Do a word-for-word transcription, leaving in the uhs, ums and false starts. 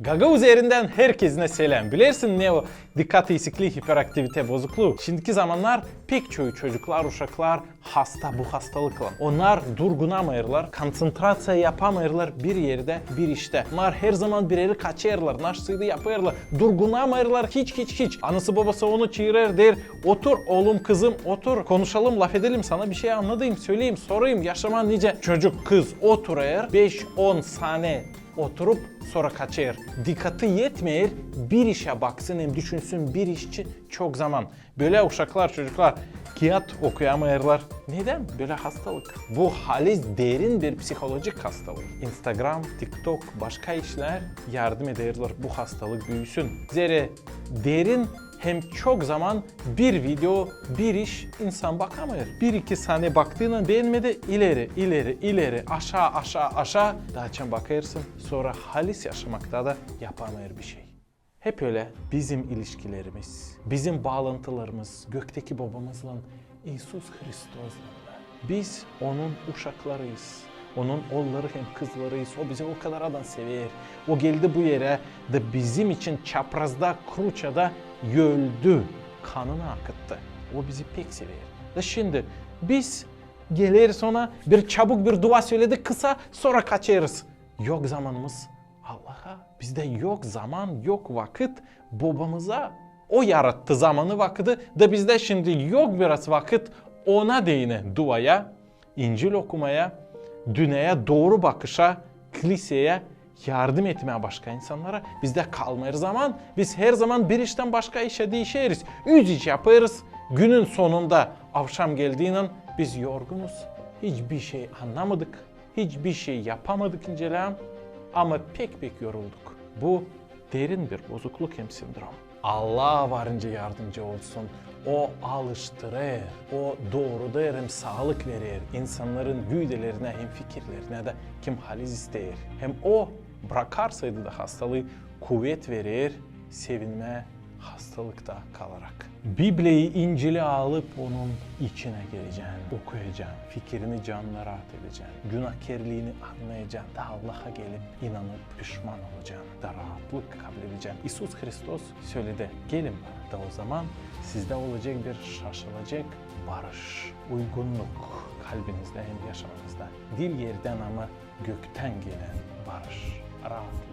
Gagauz Erindän herkezinä seläm. Bilersin ne o dikkat esikliyi, hiperaktivite bozukluu? Şindiki zamannar pek çoyu çocuklar, uşaklar hasta bu hastalıklan. Onnar durgunamêêrlar, kontsentraţiya yapamêêrlar bir erdä, bir iştä. Onnar her zaman bir eri kaçêrlar, naşsıydı yapêrlar. Durgunamêêrlar hiç, hiç, hiç. Anası-bobası onu çeerer, deer: "Otur, oolum, kızım, otur. Konuşalım, lafedelim, sana bir şey annadayım, söleyim, sorayım, yaşaman nicä?" Çocuk, kız oturêr, beş-on saane oturup, sora kaçêr. Dikkatı etmeer bir işä baksın hem düşünsün bir iş için çok zaman. Bölä uşaklar, çocuklar kiyat okuyamêêrlar. Nedän bölä hastalık? Bu haliz derin bir psiholojik hastalık. Instagram, TikTok, başka işlär yardım ederlär bu hastalık büüsün. Zerä derin hem çok zaman bir video, bir iş insan bakamêêr. Bir-iki saane baktıynan beenmedi, ileri, ileri, ileri, aşaa, aşaa, aşaa. Taa açan bakêrsın, sora haliz yaşamakta da yapamêêr bir şey. Hep ölä bizim ilişkilerimiz, bizim baalantılarımız gökteki Bobamızlan, İisus Hristoslan da. Biz Onun uşaklarıyız. Onun oolları hem kızlarıyız. O bizi o kadar adan sever. O geldi bu erä da bizim için çaprazda, kruçada öldü, kanını akıttı. O bizi pek sever. Da şindi biz geleriz Ona, bir çabuk bir dua söledik kısa, sora kaçêrız. Yok zamanımız Allaha. Bizdä yok zaman, yok vakıt Bobamıza. O yarattı zamanı, vakıdı, da bizdä şindi yok biraz vakıt Ona deyni duaya, İncil okumaya, dünneyä dooru bakışa, kliseyä, yardım etmää başka insannara. Bizdä kalmêêr zaman, biz her zaman bir iştän başka işä diişeriz. Üz iş yapêrız, günün sonunda avşam geldiynän biz yorgunuz, hiç bir şey annamadık, hiç bir şey yapamadık, inceleä, ama pek-pek yorulduk. Bu derin bir bozukluk hem sindrom. Allah varınca yardımcı olsun. O alıştırêr, O doorudur hem saalık verer insannarın güdelerinä hem fikirlerinä dä, kim haliz isteer. Hem O, bırakarsaydı da hastalıı, kuvet verer sevinmää hastalıkta kalarak. Bibliyayı, İncili alıp Onun içinä girecän, okuyacan, fikirini canına raat edecän, günahkerliini annayacan da Allaha gelip, inanıp, pişman olacan da raatlık kabledecän. İisus Hristos söledi: "Gelin Bana, da o zaman sizdä olacek bir şaşılacek barış, uygunnuk kalbinizdä hem yaşamanızda. Diil erdän, ama göktän gelän barış, raatlık."